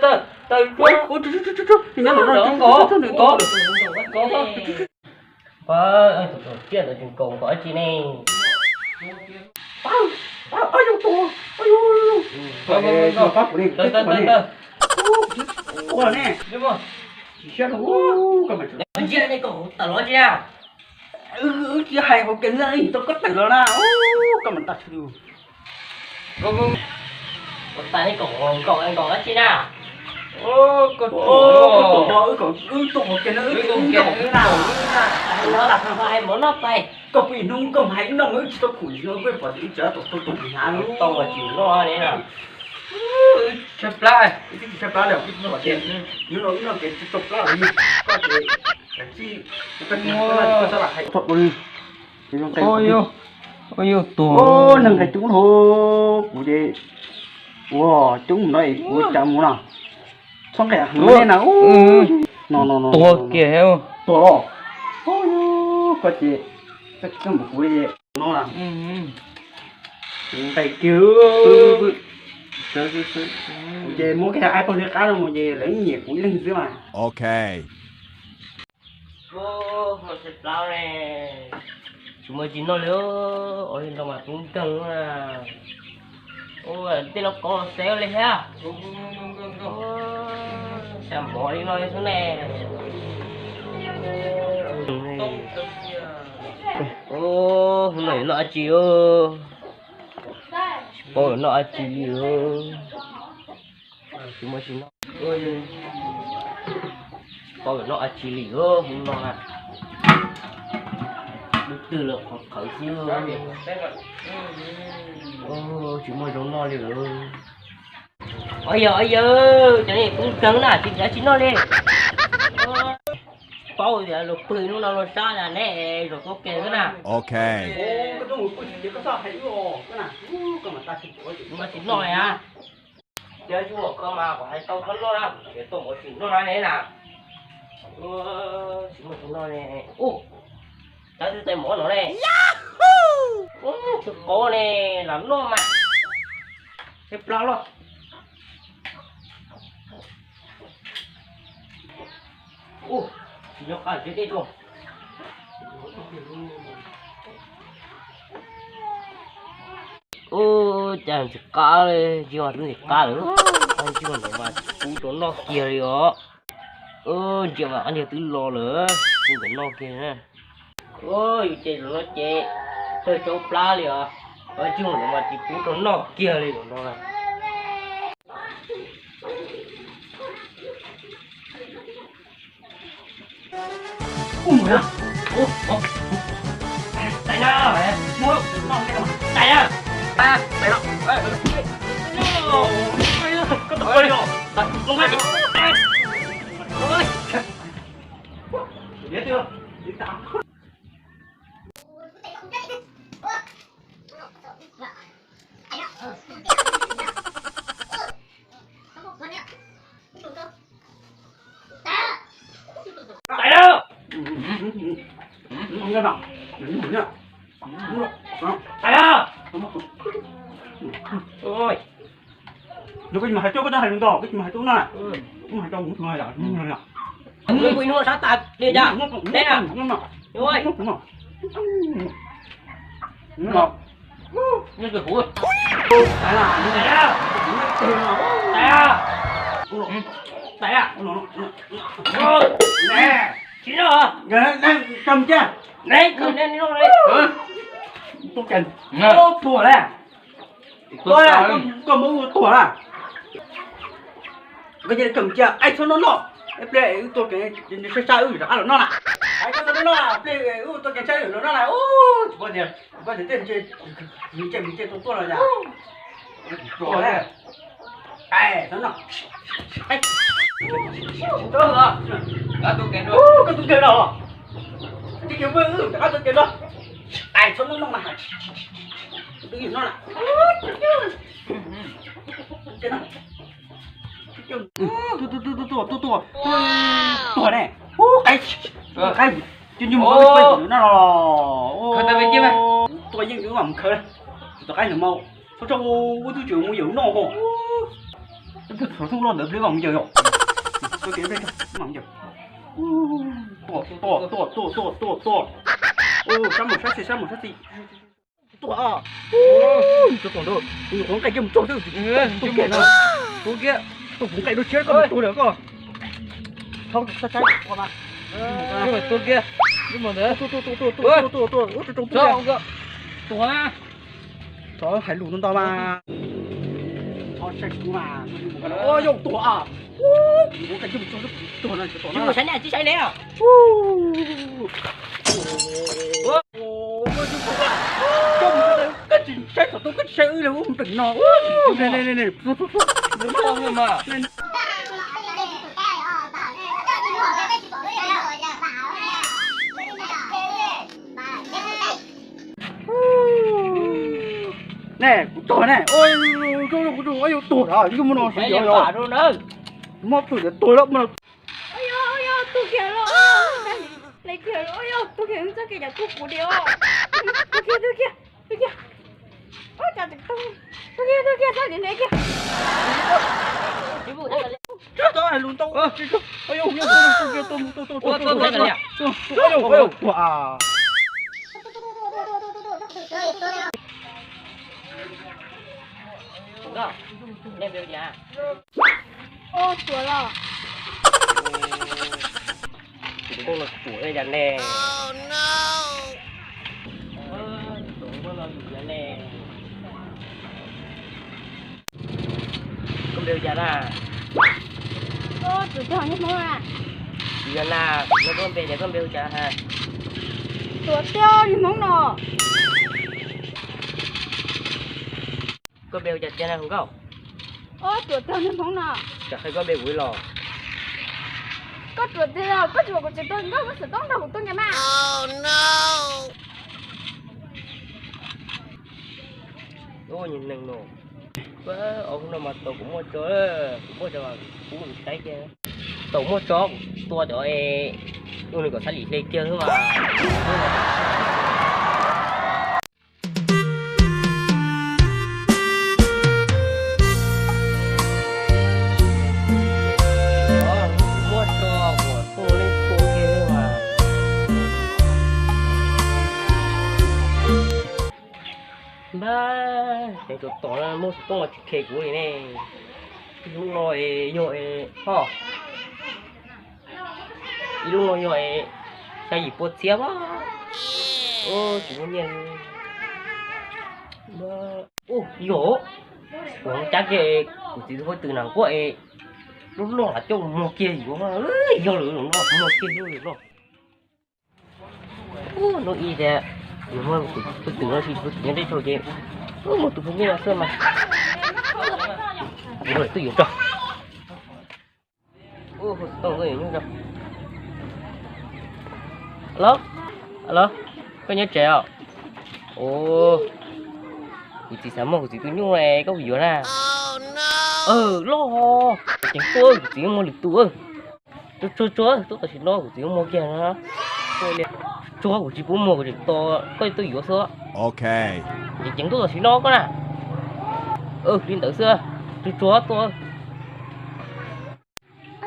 tawg tawg tawg. Ua, ua, tsu, tsu, tsu, tsu, tsu, nws nyob ntawm no, tsu, tsu, tsu, tsu, nws nkaus. Ua, tus tsiaj ntawd tseem nkaus nkaus dab tsi ne? Pab, pab, pab, yus tus, pab, yus, yus, yus. Pab kuv ne, pab kuv ne. Ua ne. Tsis siab rau, ua, koj mas tsiaj ne, koj tawm los tsis na. Wb tsis hais hauv kev ntxeeb tau koj tawm los na. Koj mas tag tshaj. Ua tas ne, koj nkaus nkaus dab tsi na? Koj tuam, wb tuam hauv kev no, wb tuam hauv kev no. Hais mov noj pais. Koj pw ib hnub koj hais wb noj mas wb tsis tau khum ntsis no, koj pom tias wb tseem tau tuam tuam hnyav tau mas tsis noj ne. Tshaib plab, wb twb tsis tshaib plab li, wb noj kev tsis tau plab li. Koj ces, koj txhob hais. Ua yus tuag, neeg nqaij coob hos kuv ces, ua coob no es kuv cas mus no. Txhob nqaij heev li na. No no no, tuag kiag, tuag los. Koj ces, koj mus kuv li no na. Nqaij kiag. Kuv ces muab kiag aib pog li qab no mus ces lawv nyiam kuv ib leeg xwb mas. Ok. Ua, ua tsis plaub ne, tsis muaj tsis noj li. Ua li no mas tub nkeeg na. Ua tej lub koob los xeeb li thiab. Xav mov li no xwb ne. Ua, hnub no yuav noj dab tsi? Tsis paub yuav noj dab tsi li. Tsis muaj tsis noj, tsis paub yuav noj dab tsi li hnub no na. Lub twg los qhov qhawv xwb. Tsis muaj zaub noj li lawm. Ua yog, ua yog, cov niag tub nkeeg na, tsis muaj tsis noj li. Paub tias luag pw hnub no luag sab na, neb zaum tau kiag xwb na. Ok. Tsis muaj tsis noj li na. Yog tsis muaj koj mas kuv hais tau koj noj na, kuv tsis tau mov tsis noj na ne na. Tsis muaj tsis noj ne. Ua, cov twg tais mov no ne. Tsis paub ne, lam noj mas. Tshaib plab los. Ua, tsis nyob qab tsev dej tuaj. Cas tsis qab li, ntsia mas twb tsis qab lawm, ntsia mas tsis pub rau noj kiag li os. Ntsia mas qab ntsia twb los lawm, pub ntawm noj kiag. Yus ces zaum no ces tawg tsau plab li os, ntsia mas tsis pub rau noj kiag li zaum no. Ui, koj tsis hais rau koj, hais rau no, koj tsis hais rau no, koj hais rau kuv no. Ui, ui, no sab tas li cas. Deb na. Ui. Nyob kawg huv. Tais a, tais a, tais a. Tsis noj. Kawg cia. Tuag na. Koj muab wb tuag na. Koj cia li kawg cia, ai txhob noj noj. Ib pliag wb tuag kev, sab sab wb rov qab los noj na. Ai koj txhob noj noj, ib pliag wb tuag kev sab wb los noj na. Tsis paub tias, tsis paub tias tej ntshe, ntshe tus tuaj los yom. Tuag na. Ai txhob noj. Koj tus kheej los. Tis kiag muab wb rov qab tuag kev no. Ai txhob noj noj na. Twb yog no na. Tuag, tuag, tuag, tuag, tuag, tuag ne. Ub, qaib, qaib, coj ntsej muag peb no los. Tuag yeej mam mus khaws. Tus qaib no mas txhob tso, ua tub tseem mus yawm noj ho. Txhob txhob los ntawd pliag mam mus yawm yom. Tuag, tuag, tuag, tuag, tuag. Sab mus sab xis, sab mus sab xis. Tuag, tuag ntawd, tus nyuam qhuav nqaij kiag mus tso xwb. Tuag kiag no. Tuag kiag. Tus kuv nqaij dua tshiab koj mus tuag lawm koj. Thau sab saib qhov mas. Tuag kiag. Tuag, tuag, tuag, tuag, tuag, tuag, tuag, tuag. Tuag na. Txhob hais lus ntau ntau mas. Txhob saib kuv mas. Yog tuag a. Kuv nqaij kiag mus tso xwb, tuag no, tuag no. Saib ne, tsis saib ne. Koj tsis saib xov tooj, koj tsis saib wb li, wb mus npleem no. Ne, kuv tuag ne. Ua, kuv tuag, yuav tuag os, yog muaj no sawv yog. Mob pwm tias tuag lawm mas. Ua yog, ua yog, tuag kiag los. Tuag kiag, ua yog, tuag kiag, txoj kev cov tuag kuv li os. Tuag kiag, tuag kiag, tuag kiag. Ua cas tuag kiag, tuag kiag, txoj kev ne kiag. Tsis txhob hais lus ntau. Ua yog, tuag kiag, tuag, tuag, tuag, tuag, tuag, tuag, tuag, tuag, tuag, tuag, tuag, tuag, tuag, tuag, tuag, tuag, tuag. Nkauj, nej peb ua cas? Ua, tuag los. Tus nkauj los tuag ua cas ne? Tus nkauj los lwm yam ne. Koj npe ua cas na? Ua, tuag tiag niag Hmoob na. Tsis yog na, no koj npe tias koj npe ua cas ha? Tuag tiag niag Hmoob no. Koj npe ua cas tiag na nkauj? Ua, tuag tiag niag Hmoob no. Tsam qhia koj npe kuv los. Koj tuag tiag, koj tsis pom kuv tsev tuag, koj muab xov tooj nrog kuv tuaj nyias mas. Ua niag neeg no. Ob hnub no mas tau kuv muaj tso, kuv muaj tso, kuv saib kiag. Tau muaj tso kuv tua cov, ua nws kom xav lim hle kiag xwb mas. Muaj tso kuv tua li tua kiag xwb mas. Npab, cov tom no muaj xov tooj los tsis khe kuv li ne. Ib lub no es yog ho, ib lub no yog xya yim pua txhiab mas. Tsis muaj nyiaj li. Ub, yog, kuv cab kiag kuv txiv tus phooj ywg na kuaj es lub loj los coj muag kiag yuav, yog lawm los muag kiag lub loj. Ub, hnub ib tias nws muab tus phooj ywg no, tus phooj ywg nyob deb tso ces, ub, muab tus phooj ywg no xwb mas. Ua lawm twb yuav tso. Ub, hu xov tooj tuaj yuav nyuj tso. Alo, alo, koj nyob tsev os? Ua, kuv txiv xav muag kuv txiv tus nyuj, koj puas yuav na? Loj, ceev tuaj, kuv txiv muag lwm tus. Tsuag tsuag, tuaj tam sim no kuv txiv muag kiag no. Tsuag, kuv tsis pub muag, kuv tseem tos koj tuaj yuav xwb. Ceev ceev tuaj tam sim no koj na. Li ntawd xwb, tsuag tsuag tuaj.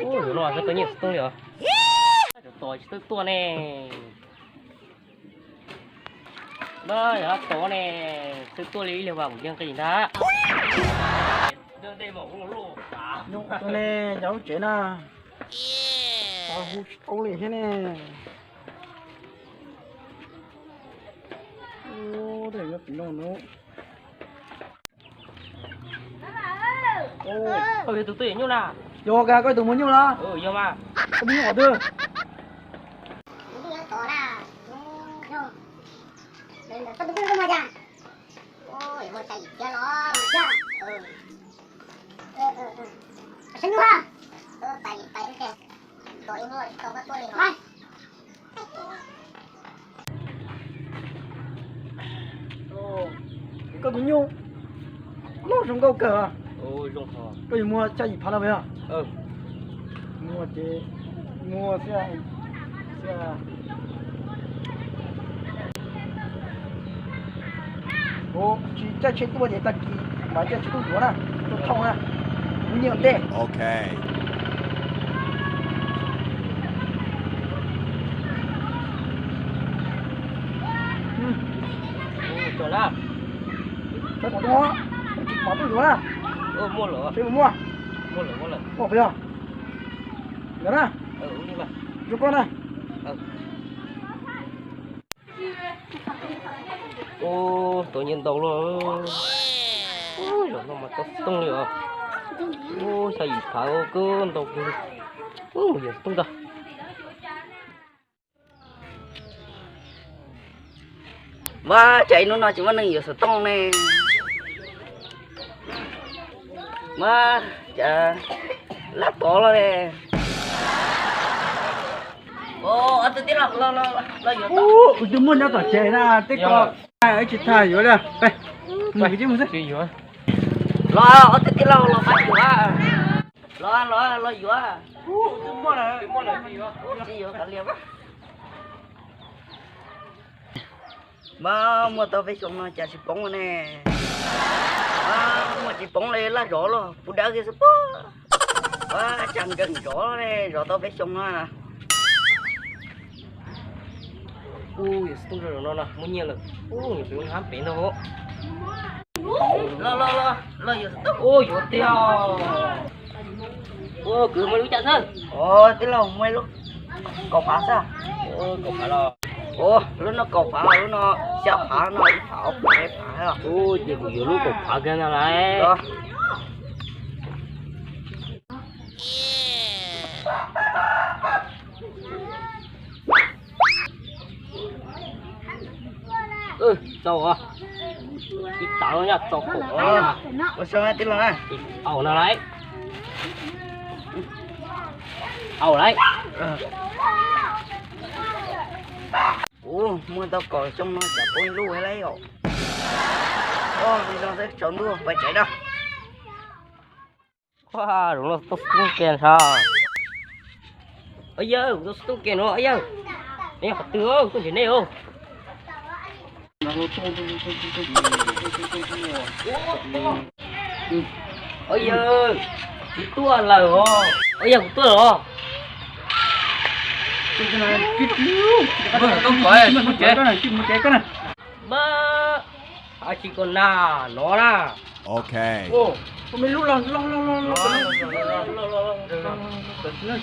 Ub, no koj tau nyiaj xov tooj li os. Tos tsis tau tuaj ne. Npab, yog tos ne, txawj tuaj li ib leeg vas kuv yeej nqis ntag. Tus ne, yog lub tsev na, hu tsis tau li thiab ne. Ub, tej nyob tim no no. Koj yog tus tuaj yuav nyuj na? Yog, koj yog tus muag nyuj los? Yog mas. Koj muag nyuj qhov twg? Koj tus phooj ywg muag cas? Muag xya yim thiab los? Saib nyuj a. Pais pais ib tes, tos ib hnub tsis tau koj tuaj li no. Koj tus nyuj loj zoo nkauj kawg. Koj yuav muag xya yim phav no puas yog? Muag ces muag xwb. Tsis caij tsheb tuaj ces tag kis mas caij tsheb tuaj yuav na, tuaj thauj na, muaj nyiaj ua ntej. Saib kom zoo, tsis pom tuaj yuav na. Muaj, muaj. Muaj puas yog? Ntawd na. Zoo koj na. Ub, tau nyiaj ntau lawm. Ub, zaum no mas tau xov tooj li os. Ub, xya yim phav kawg ntau kawg li. Ub, yuav xov tooj tso. Mas cas ib hnub no tsis muaj neeg yuav xov tooj ne. Mas cas laj tod los ne. Ob tug tij laug, los yuav. Kuv twb muaj nyob tom tsev na, tej ko wb tsis tas yuav li. Mus mus xwb. Los ob tug tij laug los pab yuav. Los los los yuav. Tsis yuav kav liam. Mas muaj tau peb xyoos no cas tsis poob ne. Mas muaj tsis poob li, laj zov los puv dawb kiag xwb pob. Mas cas nkawd zov ne, zov tau peb xyoos no. Ub, yuav xov tooj zaum no no muaj nyiaj lawm. Ub, yuav pem hab pem ntag. Los los los, yuav xov tooj. Ub, yuav tiag. Ub, kwv muaj lub cas xwb? Tij laug, muaj ib lub kaum phav xwb. Kaum phav los? Ub, lub no kaum phav, lub no xya phav no, ib phav ob phav peb phav. Ub, ces kuv yuav lub kaum phav kiag ntag lauj. Txaus os, ib tav los yog txaus kaum phav. Ua tsaug tij laug. Aum no lauj. Aum lauj. Ub, muaj tau kaum xyoo no cas poob ib lub lauj. Ub, li no xwb tsaus ntuj pais tsev na. Ua, zaum no tau xov tooj kiag ntag. Au yawg, tau xov tooj kiag no au yawg. Nej qhov twg, tuaj nrhiav nej os. Au yawg, kuv tuaj lawm os. Au yawg, kuv tuaj lawm os. Mas Ab tsi ko na, no na. Ok. Ua, koj me lub los los los los los.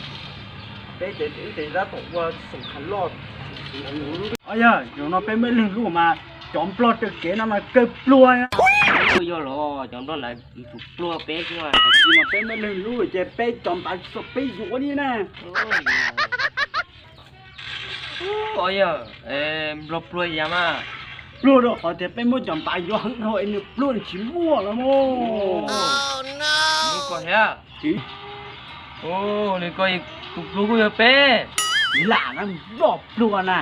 Peb ces wb ces tab tom ua xoom khav loj. Yog, zaum no peb muaj ib leeg lub mas cov nplog raws kev no mas kawg pluag. Yog los cov nplog ntawd yuav tsum pluag peb xwb. Tsis mas peb muaj ib leeg lub ces peb cov npav tsis txaus peb yuav li na. Yog, nplog pluag yam mas. Pluag rau qhov tias peb muab cov npav yuav heev dhau es nws pluag nws tsis muaj los mus. Nws koj thiab. Nws koj tus pluag kuj yog peb. Lam na, nplog pluag na.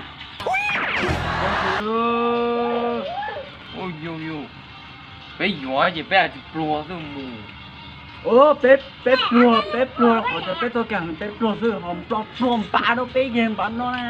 Yus yus, peb yuav ces peb tsis pluag xwb mus. Peb, peb pluag, peb pluag qhov tias peb txoj kev heev peb pluag xwb, ho nplog pluag npav rau peb yeeg npav no na.